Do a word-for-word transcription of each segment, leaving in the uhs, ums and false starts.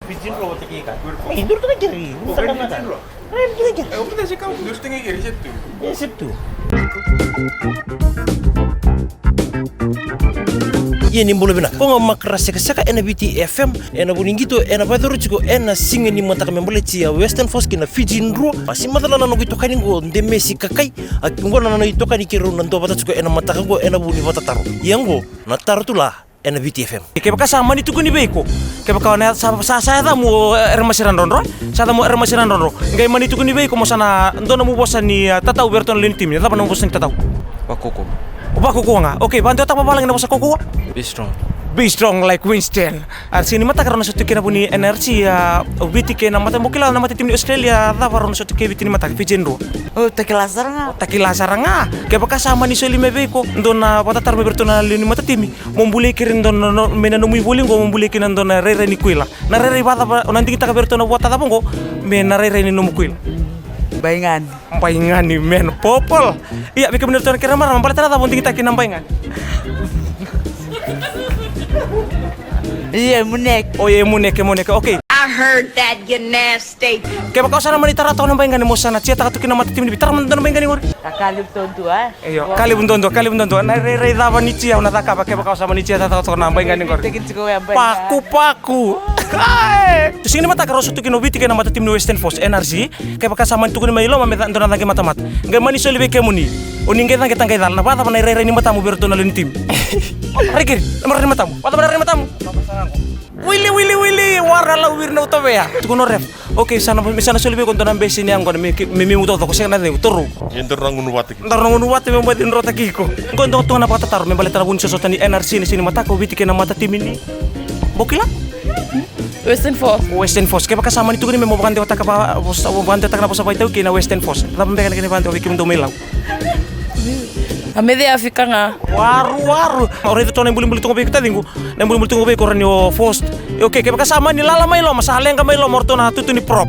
Fiji Drua vata kei Kai. E dua tu na kere. Fiji Drua. E dua tu na kere. E tu. Ia ni bula vinaka. Ko ga makara sekaseka ena Viti F M, ena vuni qito ena vacoro tiko ena siga ni mataka me baleti a Western Force kei na Fiji Drua. A si macala na noqu itokani qo Demesi Kakai. A qo na nona itokani kei rau na dua vata tiko ena mataka qo ena vuni vatataro. Ia qo na taro tula ena Viti F M. Kevaka sa mani tukuni vei iko, kevaka na sa sa sa yacamu o Ere Masira Drodro, sa yacamu o Ere Masira Drodro. Qai mani tukuni vei iko mo sa na dua nomu vosa ni a, tatau vei iratou na lewe ni timi. Cava nomu vosa ni tatau? Vakoko. Vakoko ga. Okay, vakadewataka vakavalagi na vosa kokua. Be strong. Be strong like Winston. A siga ni mataka rau na sota kei na vuni N R C, a, o Viti kei na mata, mo kila na mata timi ni Australia, cava rau na sota kei Viti ni mataka, Fiji Drua. O takila sara ga. O takila sara ga. Kevaka sa mani soli mai vei iko dua na vakatataro mai vei iratou na lewe ni mata timi, mo bulia kina dua na, no, me na nomu ivoli qo mo bulia kina dua na rairai ni kuila. Na rairai vakacava o na digitaka vei iratou na vuata cava qo me na rairai ni nomu kuila? Baigani. Baigani, man, popol. Ia, vei kemuni iratou na kere marama, baleta na cava o digitaka kina na baigani? Ia, muneke. O ia, muneke, muneke, okay. I heard that, you nasty. Kevaka o sa na mani tara toka na baigani mo sa na tiataka tu kina mata timi ni Viti, tara mada dua na baigani qori. Ka levu duadua, e? Io, ka levu duadua, ka levu duadua. Na rairai cava ni tia o na cakava kevaka o sa mani tiataka toka na baigani qori? Teki tiko ya baigani. Paku, paku. Kai. Tu siga ni mataka rau sa tu kina o Viti kei na mata timi ni Western Force, N R C. Kevaka sa mani tukuni mai loma me dua na caqe matamata. Qai mani soli vei kemuni. O ni qai caqeta qai cala. Na vakacava na irairai ni matamu vei iratou na lewe ni timi? Rai keri, na marairai ni matamu. Vakacava na rairai ni matamu? Wili, wili, wili, wara lau wiri na utovea. Tukuna o ref. Okay, sa na, me sa na soli vei iko dua na besi ni yaqona me, me, me muta toko, sega na ceu, toro. Ia daru na gunu vata kina. Daru na gunu vata me baci drotaki iko. Qo dua tu na vakatataro me baleta na vuni sosota ni N R C ni siga ni mataka o Viti kei na mata timi ni. Bokila? Western Force. Western Force. Kevaka sa mani tukuni me mo vakadewataka va, vosa, vakadewataka na vosa vaitau kei na Western Force. Cava beka na kena vakadewa vei kemudou mai Lau? A me cei a fika ga? Waru, waru. O raica tu na ibulibuli tu ga vei iko taciqu. Na ibulibuli tu ga vei iko rani o Force. E, okay, kevaka sa mani lala mai loma, sa leqa mai loma o ratou na tutu ni prop.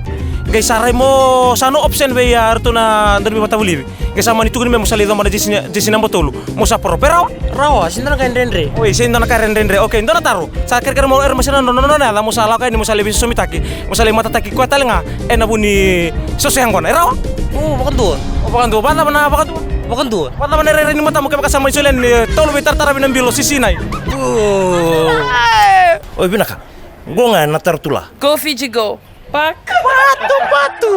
Qai sa rai mo, sa no option vei iratou na dua na veivatavulici. Qai sa mani tukuni me mo sa lai coba na jesi, jesi naba tolu. Mo sa prop, e rawa? Rawa, sega ni dua na ka e dredre. Oi, sega ni dua na ka e dredre. Okay, dua na taro. Sa kerekere mo Ere Masira Drodro, nona yaca mo sa lako yani mo sa lai veisosomitaki, mo sa lai matataki koya tale ga ena vuni soso yaqona, e rawa? O, vakadua. O, vakadua. Vakacava na vakadua? Vakadua. Vakacava na irairai ni matamu kevaka sa mai soli yani, e, tolu veitaratara vei na bilo sisinai? O. Oi, vinaka. Qo ga na taro tula. Go Fiji go. Pak. Patu, patu.